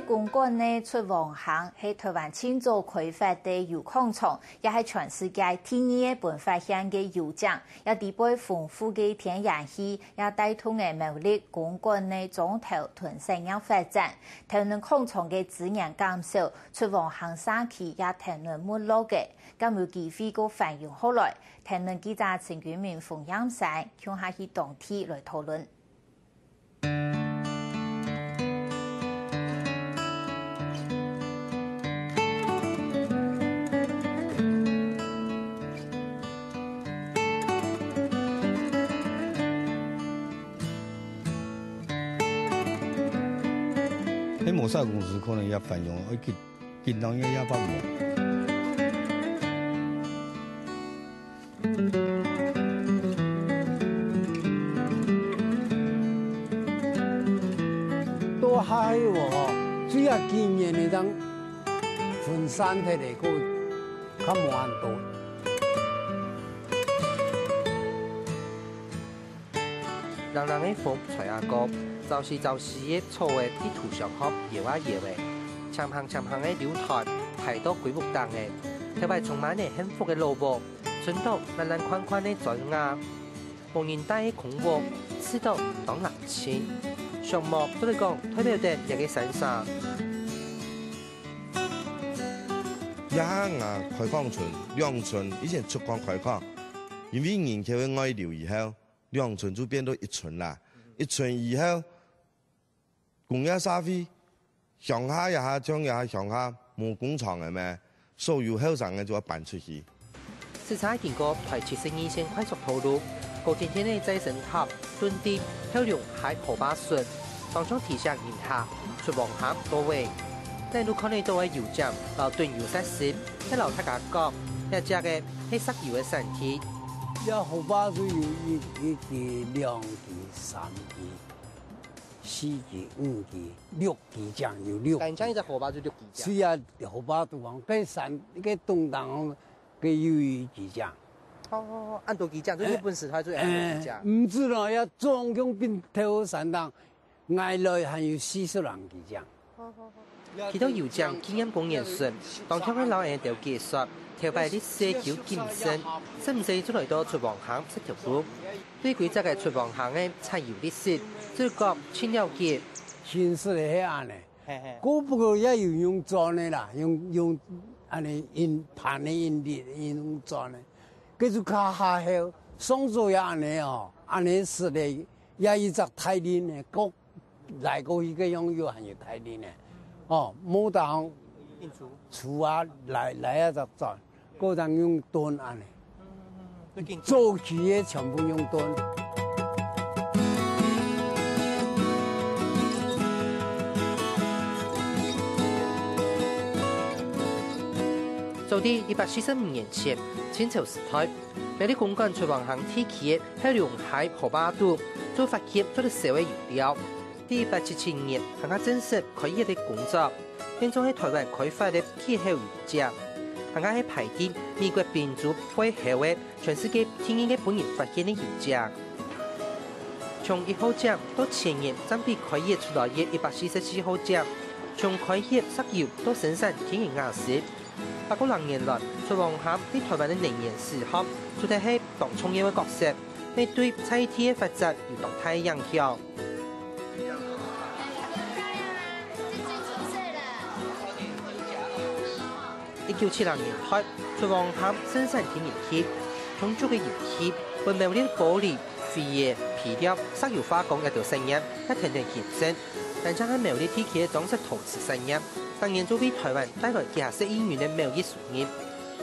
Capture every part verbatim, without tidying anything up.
公館个出王坑係臺灣盡早開發个油礦場，也係全世界第二个分發現个油井，也具備豐富个天然氣，也帶動个苗栗公館个庄頭屯產業發展。頭兩礦場个資源減少，出王坑社區也停頓沒落个，敢有機會過繁榮好來？頭兩記者陳君明、馮燕山共下去當地來討論。 該無啥公司可能也繁榮，愛去 盡量也也發夢。到下去哦，主要今年个當分散忒个，較無恁多。 冷冷个風吹啊過，朝時朝時个草仔在塗上項搖啊搖仔，青芳青芳个柳條排到歸屋頂仔，頭擺充滿了幸福个老屋，伸到爛爛款款个磚瓦。無人戴个空屋，試著毋當冷清。上目就來講，代表著這个山城。這下啊，開墾村、兩村以前出講開墾，因為人口个外流以後， 兩村就變到一村啦。一村以後，工業社會，鄉下這下像這下鄉下無工廠个咩，所有後生个就愛搬出去。駛車經過台七十二線快速道路，高精天个再生塔、墩地、後龍溪河壩脣，當像提醒人客，出王坑到位。等路看得到个油井，摎墩油設施，係摎大家講，這隻个係石油个產地。這河壩就有一、一支、兩支、 三支、四支、五支、六支井，有六支。單淨一隻河壩就六支井。係啊，河壩地方，該山、該東當，該有一支井。哦，恁多支井，就日本時代就有恁多支井。毋止咯，也總共並頭山頂，挨來還有四十零支井。 去到油井紀念公園時，當場个摎𠊎兜解說，頭擺歷史久謹慎，使毋使就來到出王坑這條路。對規隻个出王坑个產油歷史，就講盡了解。新式个係恁呢，嘿嘿。古不過也有用磚个啦，用、用恁呢用盤个、用力、用磚个，該就較下後，上早也恁呢哦，恁呢式个，也一隻大輪个，各 來過去个樣又還有大輪呢。哦，無當，厝啊，來、來啊，再轉，過當用墩恁呢。早期个全部用墩。早在一百四十五年前，清朝時代，苗栗公館出王坑地區个後龍溪河壩肚，就發現做得燒个油料。 在一八七七年，還較正式開業个工作，變做係臺灣開發个第一口油井，還較係排在美國賓州背後个全世界第二个分人發現个油井。從一號井到前年正被開業出來个一百四十四號井，從開採石油到生產天然瓦斯， 百過零年來，出王坑在臺灣个能源市場，做得係當重要个角色，乜對在地个發展有當大个影響。一九七零年代，出王坑生產天然氣，充足个油氣，分苗栗玻璃、廢紙、肥料、石油化工這兜產業，也跈等興盛。 單淨係苗栗地區个裝飾陶瓷產業，逐年就為臺灣帶來幾下十億元个貿易收入。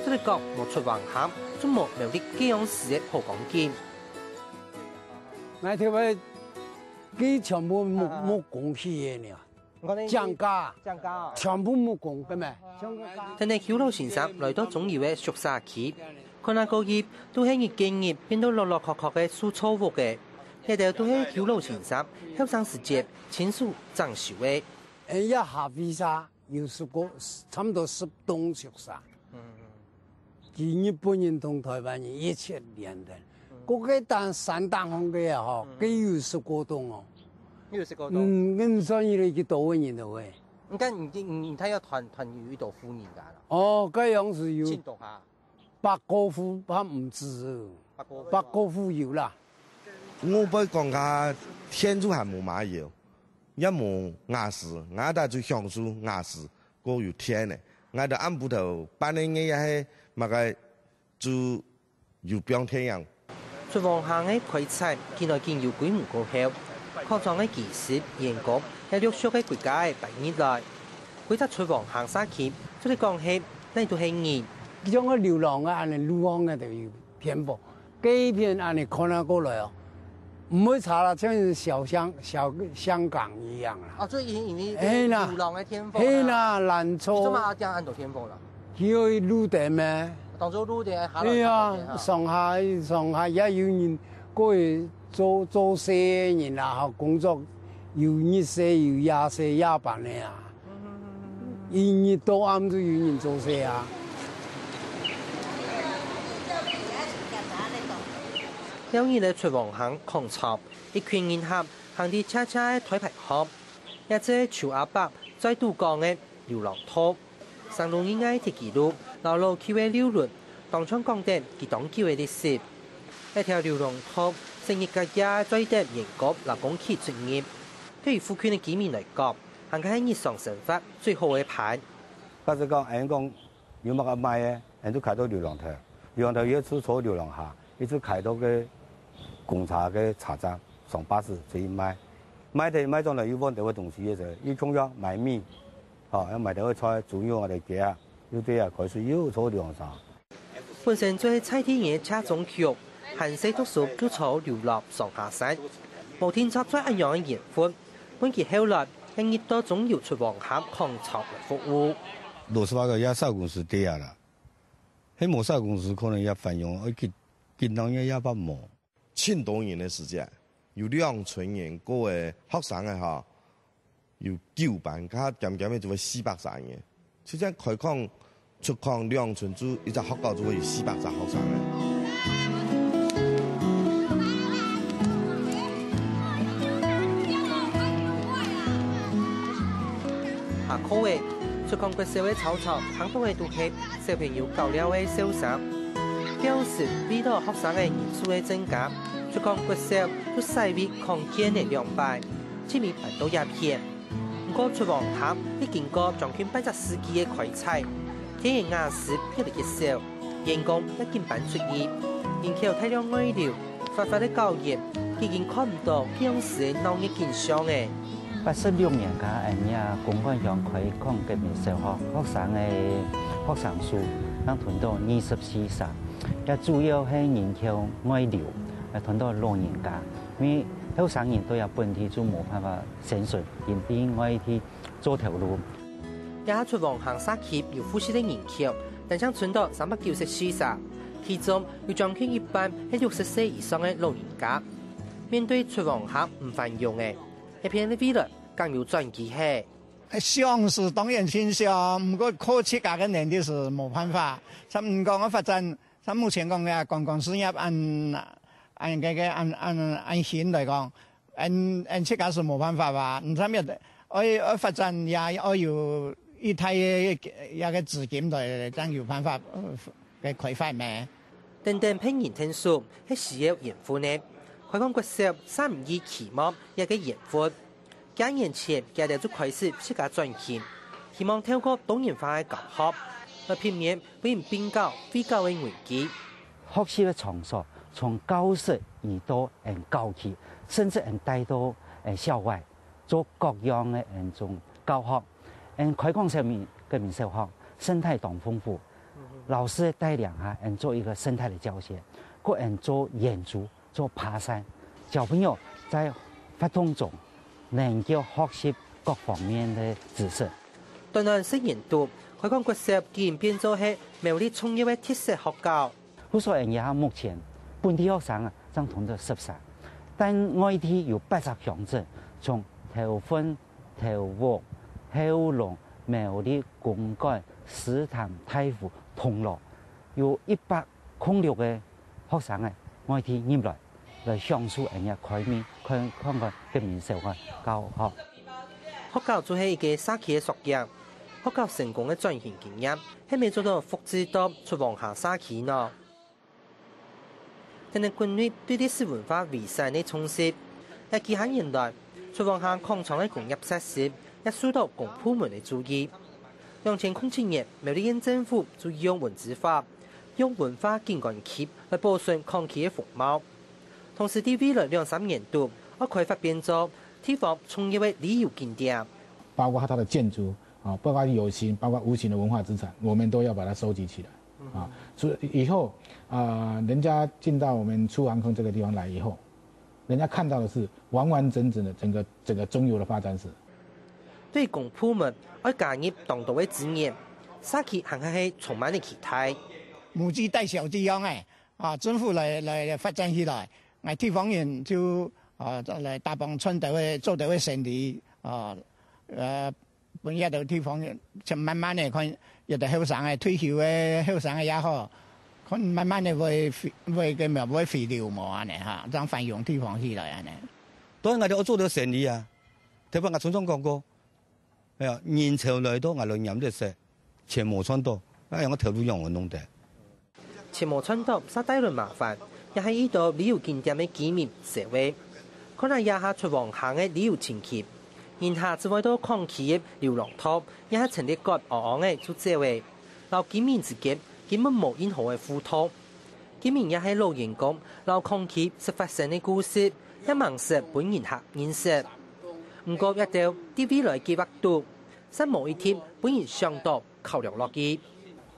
做得講，無出王坑，就無苗栗該央時个好光景。𠊎頭擺，佢全部木、啊，啊，啊。木工起个呢，你看那降價，降價哦。全部木工，對無？降價。跈等邱老先生來到中油个宿舍區，看啊過去，都係日見日變到落落殼殼个舊厝屋仔。這兜都係邱老先生後生時節 親手整修个。誒，這下飛沙有十個，差毋多十棟宿舍。嗯，嗯。佢日本人同臺灣人一齊連的。嗯。該個單山頂項个啊，吼，嗯。佢有十個棟哦。有十個棟。嗯，恁算起來，佢多少人都會。你看你你你看要團團有一朵婦人家了，哦，該樣子有千多下，百過戶，怕毋止哦，百過戶百過戶有啦。我會講啊，天主還無嘛有，也無雅思，𠊎兜就享受雅思，過有天呢。𠊎兜暗晡頭半夜也係麼个 就有放電影。出黃坑个開採，近來緊有規模過後，礦場个技術、員工也陸續个歸家个搬入來。歸隻出黃坑社區，做得講係哪都係人。像个流浪个恁呢，路項个都有電火，該片恁呢看啊過來哦，毋會差啦，像是小香小香港一樣啦。哦，所以因因為係啦，流浪个電火啦，係啦，攔車。你做麼个要點恁多電火啦？ 佢有路燈咩？當做路燈，下來對啊，下來哈。上下上下也有人過去做做事个人啦，吼，工作有日事有夜事夜班个啊，一日到暗都有人做事啊。了日个出黃坑礦場，一群人客行在斜斜个台排項，也就係邱阿伯嘴肚講个流浪兔。 山路以外鐵枝路，摎老舊个溜輪，當場講等佢當久个歷史。這條流浪道，成日隔夜載等員工摎工具出入。對於附近个居民來講，還較係日常生活最好个伴。假使講，𠊎講有麼个賣个，𠊎就開到流浪頭，流浪頭又坐流浪下，一直開到个公車个車站，上巴士出去賣。賣忒賣轉來又換兜个東西个時候，又重要買米， 吼，愛買兜个菜、豬肉啊、雞啊，又對啊，開始又坐流浪車。本身就係在地人个謝宗煜，還細讀書就坐流浪上下山，無定著做恁樣个緣分，分佢後來一日到中有出黃坑礦場來服務。老實話講，也少公司對啊啦，係無少公司可能也繁榮，愛幾幾多年也也無。 千多年个時節，有兩千人過个學生个吼，有九班，該漸漸个就會四百儕人。就像開礦、出礦兩千，就一隻學校就會有四百隻學生个。下課个，出礦國小个操場，聽到个都係 小朋友搞尞个笑聲。教室為著學生个人數个增加，出礦國小就徙位擴建了兩擺，盡尾搬到這片。毋過出黃坑已經過將近半隻世紀个開採，天然瓦斯越來越少，員工也緊搬出去，人口大量外流， 發發个校園，已經看毋到平時个鬧熱景象了。八十六年間，𠊎兜公館鄉開崁國民小學，學生个學生數正吞到二十四儕，也主要係人口外流，也吞到老人家，因為後生人到這本地就無辦法生存，因為外地 做頭路。這下出黃坑社區有戶籍个人口，單淨伸到三百九十四儕，其中有將近一半係六十歲以上个老人家。面對出黃坑毋繁榮个，這片个未來敢有轉機係？想是當然盡想，毋過靠自家个能力是無辦法。像毋講个發展，像目前講个觀光事業恁恁个个恁恁恁興來講， 𠊎𠊎自家是無辦法啊，你上面愛愛發展也愛有一大个一个資金來正有辦法个開發咩？等等別人𢯭手係需要緣分个。開崁國小三毋二期望這个緣分。幾年前，佢兜就開始自家轉型，希望透過多元化个教學，來避免分人併教、廢教个危機。 學習个場所，從教室移到𠊎教區，甚至𠊎帶到誒校外，做各樣个𠊎種教學。𠊎開崁國民國民小學，生態當豐富，老師个帶領下，𠊎做一個生態个教學，過𠊎做演出，做爬山，小朋友在活動中能夠學習各方面个知識。短短十年度，開崁國小已經變做係苗栗重要个特色學校。 故所𠊎這下目前本地學生啊，正通到十三，但外地有八隻鄉鎮，從頭份、頭屋、後龍、苗栗、公館、獅潭、大湖、銅鑼，有一百空六个學生啊，外地入來，來享受𠊎這開明、開崁國民小學教學。學校就係一個社區个縮影，學校成功个轉型經驗，係毋係做到複製到出黃坑社區呢？ 等等，近日對歷史文化遺產个重視，這幾下年來，出黃坑礦場个工業設施也受到公部門个注意。兩千空七年，苗栗縣政府就用文資法，用文化景觀區來保存礦區个風貌。同時，在未來兩三年度，愛開發變做地方重要个旅遊景點。包括它的建築啊，包括有形、包括无形的文化资产，我们都要把它收集起来啊。所以以后啊，人家进到我们出黄坑这个地方来以后，人家看到的是完完整整的整个整个中游的发展史。对公部门愛加入當多个资源，社區還係充滿了期待。母雞帶小雞樣欸，啊，政府來來發展起來，𠊎地方人就啊來打幫賺到个做到个生理啊，呃， 分這兜地方，就慢慢个看，有兜後生个退休个後生个也好，看慢慢个會會个無會回流無恁呢哈，正繁榮地方起來恁呢。當然𠊎兜愛做到生理啊，頭擺𠊎常常講過，哎呀，人潮來到𠊎來拈這些，錢無賺到，那樣个頭路仰會弄得？ 錢無賺到，煞帶來麻煩，也係遇到旅遊景點个居民愁个。看下這下出黃坑个旅遊情形，人客只會到礦區个流浪道，也係陳列角昂昂个就走个，摎居民之間根本無任何个互動。居民也係老員工，摎礦區識發生个故事，也吂識分人客認識。毋過這兜在未來計畫肚，煞無一定分人想到 考量落去。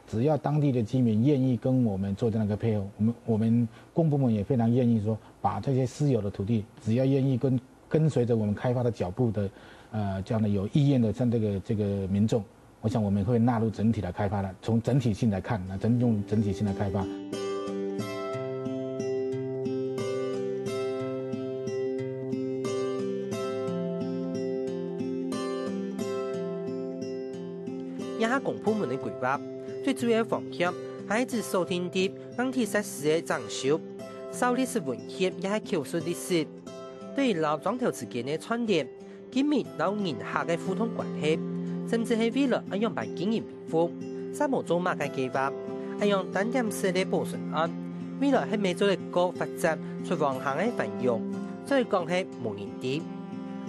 只要当地的居民愿意跟我们做这样一个配合，我们我们公部门也非常愿意说，把这些私有的土地，只要愿意跟跟随着我们开发的脚步的，呃，这样的有意愿的，像这个这个民众，我想我们会纳入整体来开发的，从整体性来看，那整用整体性来开发。 這下公部門个規劃，最主要个方向還係指鎖定在硬體設施个整修，燒歷史文獻也係口述歷史。對於摎庄頭之間个串聯，居民摎人客个互動關係，甚至係未來愛仰般經營維護，煞無做麼个計劃，愛用單點式个保存案，未來係毋係做得過發展出黃坑个繁榮，做得講係無人知。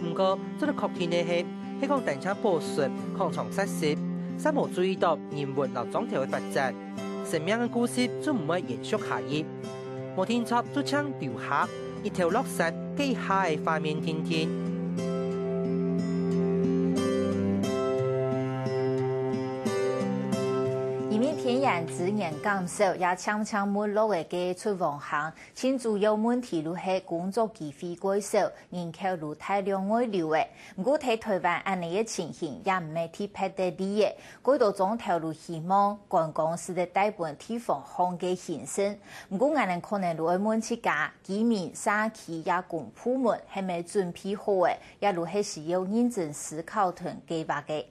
毋過，做得確定个係，係講單淨保存礦場設施，煞無注意到人文摎庄頭个發展，生命个故事就毋會延續下去。無定著就淨留下一頭落山該下个畫面定定。因為天然資源減少，也漸漸沒落个該出黃坑，盡主要問題就係工作機會過少， 人口就大量外流个。毋過在台灣恁呢个情形也毋係特別个例仔，過多庄頭就希望觀光使得帶分地方項个興盛。毋過𠊎等可能就愛問自家，居民、社區也公部門係毋係準備好个，也就係需要認真思考同計劃个。